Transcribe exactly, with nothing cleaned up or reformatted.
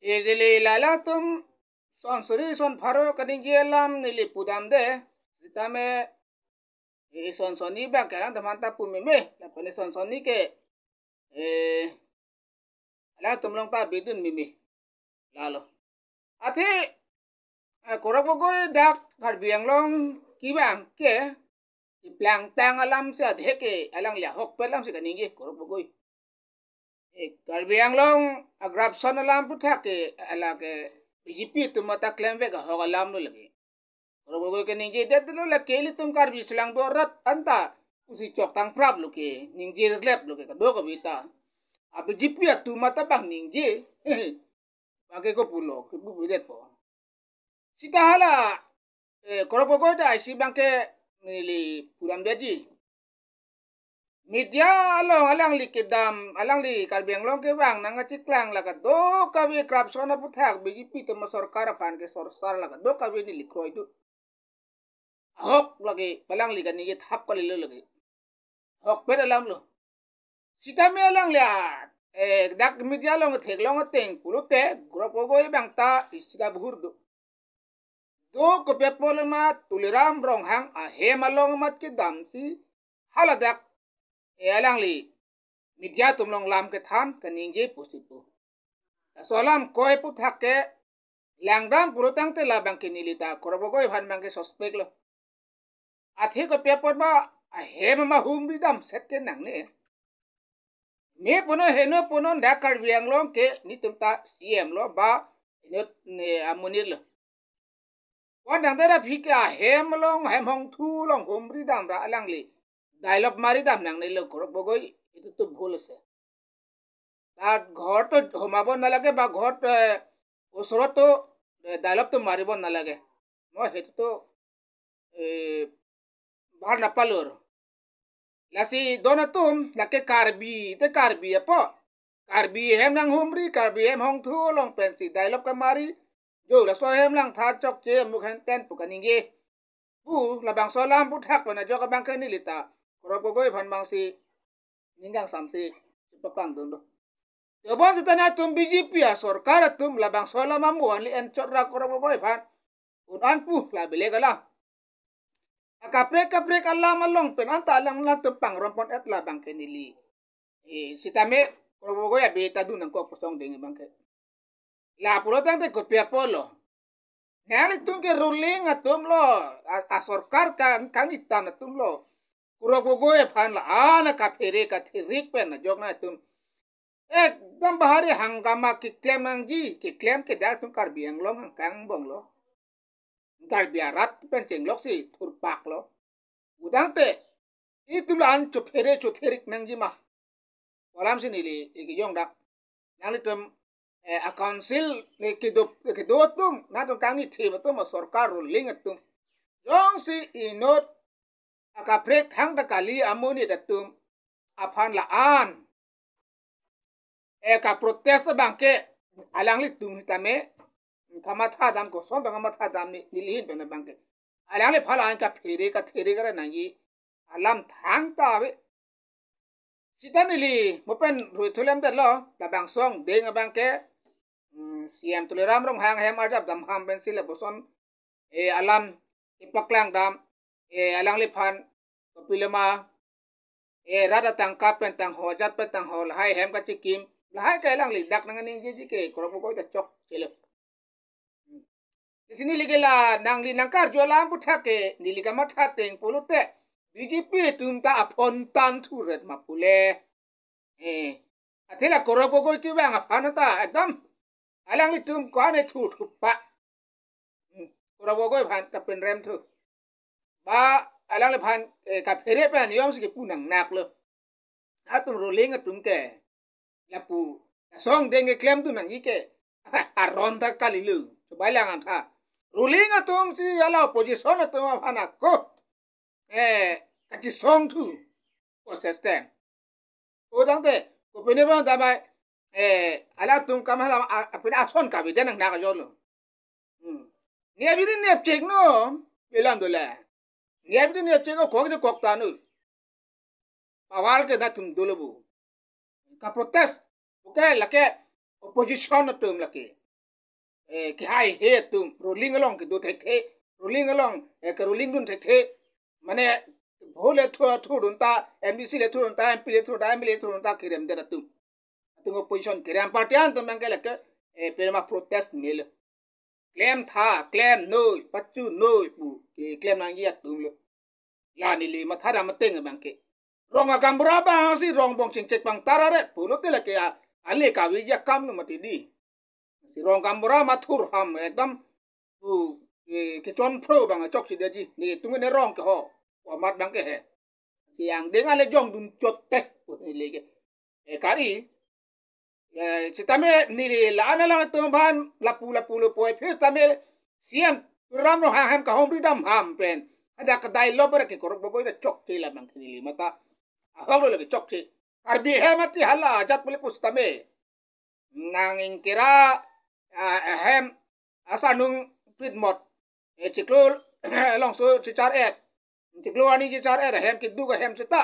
Ejele lala atum son suri son pharo kaningje alam neli pudamde, sitame, eh, son sonni abang ke alangtum aphanta pu meme, lapen son sonni ke, eh, alangtum along ta bidun meme. Lalo. Athe, eh, Gaurav Gogoi dak Karbi Anglong kevang ke, keplangtang alam si adhe ke alangli ahokpet alam si kaningje Gaurav Gogoi. Eh, Karbi Anglong a-corruption alam aputhak ke, ala ke B J P atum ta klemvek ahok alam lo lake. Gaurav Gogoi ke ningjedet lo lake, ilitum Karbi Anglong do rat anta pusi choktang praplo ke, ningjeleplo ke, kadokave ta. A B J P atum ta bang ningje. Bang ke kopulo, kepu pudetpo. Sita hala, eh, Gaurav Gogoi ta isi abang ke neli pudamdeji. Media along alangli kedam, alangli Karbi Anglong kevang nangkachiklang la kadokave corruption aputhak B J P atum asorkar aphan kesorsar la kadokave neli kroidun. Ahok lake, alangli kaningje thap kalilo lake. Ahokpet alam lo. Sitame alangli a, eh, dak media along theklong ateng pulote Gaurav Gogoi abang ta isi ta bahur do. Do kopi apot ma Tuliram Ronghang ahem along amat kedamsi haladak, eh, alangli media atum along lam kethan kaningje pusi pu. Laso alam koi aputhak ke langdam pulo tangte labang ke neli ta Gaurav Gogoi aphan abang ke suspect lo. Athe kopi apot ma ahem ma humri damset ke nangne. Me punon heno punon dak Karbi Anglong ke netum ta C M lo ba inut ne amonit lo. Wan dang dara phi ke ahem along, hem hongthu along humri dam ra alangli dialogue mari dam nangnelo Gaurav Gogoi, itu to bhul ase. Ba ghor to homabo nalage, ba ghor to, eh, osorot to, eh, dialogue to maribo nalage. Mo hetu to, eh, bahar napalur. Lasi don atum, lake Karbi, te Karbi apo. Karbi hem nanghumri, Karbi hem hongthu along pensi dialogue kamari. Jo, laso hem langtha chokche, muk henten pu kaningje. Pu labangso alam aputhak pen ajok abang ke neli ta Gaurav Gogoi aphan abangsi ning kangsamsi chepaklang dun do. Tebon seta nangtum B J P asorkar atum labangso alam amo anli enchot ra Gaurav Gogoi aphan un-an pu la belek alam. Akaprek kaprek alam along pen anta alam alam atum pangrompon et labang ke neli. Eh, sitame Gaurav Gogoi abi ta dun nangkok pusong ding abang ke. La pulo tangte kopi apotlo. Nanglitum ke ruling atum lo, a, asorkar ka, kangni tan atum lo. Gaurav Gogoi aphan la-an kaphere kathirik pen ajok nangtum ekdam bahari hangama keklem nangji, keklem ke dak atum Karbi Anglong angkang angbong lo. Karbi arat pen chenglok si thurpak lo. Udang te, itum la-an chophere chothirik nangji ma. Pu alam si neli ikejong dak. Nanglitum, eh, a council le kedo, kedo atum, nangtum kangni thim atum, asorkar ruling atum. Jongsi inut akaprek thangta kali amonit atum aphan la-an, eh, kaprotest abang ke alanglitum sitame kamatha dam, koson abang kamatha dam ne, neli ahin pen abang ke. Alangliphan la-an kaphere kathirik ra nangji alam thangta ave. Sita neli mo pen rui thulemdetlo, labangso angdeng abang ke, mm, C M Tuliram Ronghang hem arjap dam ham pensi lapuson, eh, alam kepaklang dam, eh, alangliphan kopiloma, eh, rat atangka pen tangho, jat pen tangho, lahai hem kachikim, lahai ke alangli dak nangning jiji ke Gaurav Gogoi ta chokchelo. Isi neli ke la nangli nangkarju alam aputhak ke neli kamatha ateng pulote B J P atum ta aphontan thuret ma pule. Eh, athe la Gaurav Gogoi kevang aphan ta ekdam alanglitum ko-an e thu thupa. Hmm, Gaurav Gogoi aphan kapinrem thu. Ba alangliphan, eh, kaphere pen yom si kepu nangnaklo. Atum ruling atum ke lapu asong deng keklem tu nangji ke aron ta kalilo. Chobai lang antha. Ruling atum si ala opposition atum aphan ako, eh, kachisong thu ko system. Udang te, kopine bang damai, eh, alatum kam hala, a, apine ason kavide nangnak ajolo. Hmm. Ni abidi ni apchek no, bilam dole. Ni abidi ni apchek ko kok ni kok tanu. Pawal ke nangtum dolo bu. Kaprotest. Oke, lake opposition atum lake. eh, kehaihe atum, ruling along kedo thekthe, ruling along, eh, ke ruling dun thekthe, mane, bhot le thu, thurdun ta, M D C le thurdun ta, M P le thurdun ta, M L A le thurdun ta, kerem det atum. Atum opposition kerem party an atum abang ke lake, eh, pema protest melo. Klem tha, klem noi, pachu noi pu, eh, klem nangji atum lo. La neli matha dam ateng abang ke. Rong agaonbura abang si rong bong chingchek pangtar are pulote lake a, ale kave ji akam lo mati di. Si rong agaonbura mathur ham ekdam tu, eh, kechon phro abang chokche detji. Netum ne rong ke ho. Amat abang ke he. Si angdeng ale jongdun chot te pu neli ke. Eh, kari. Eh, sitame neli la-an alanglitum aphan lapu lapu lo poi phir tame C M Tuliram Ronghang hem kahumri dam ham pen. Ada kedai lo ber ke korok bogoi da chokche la abang ke neli matha. Ahok lo lake chokche. Karbi hem ati hala ajat pule pusitame. Nang ingkira, ah, ahem asarnung prit mot. Eh, chiklo alongso chichar et. Chiklo arni chichar et ahem keduk ahem seta.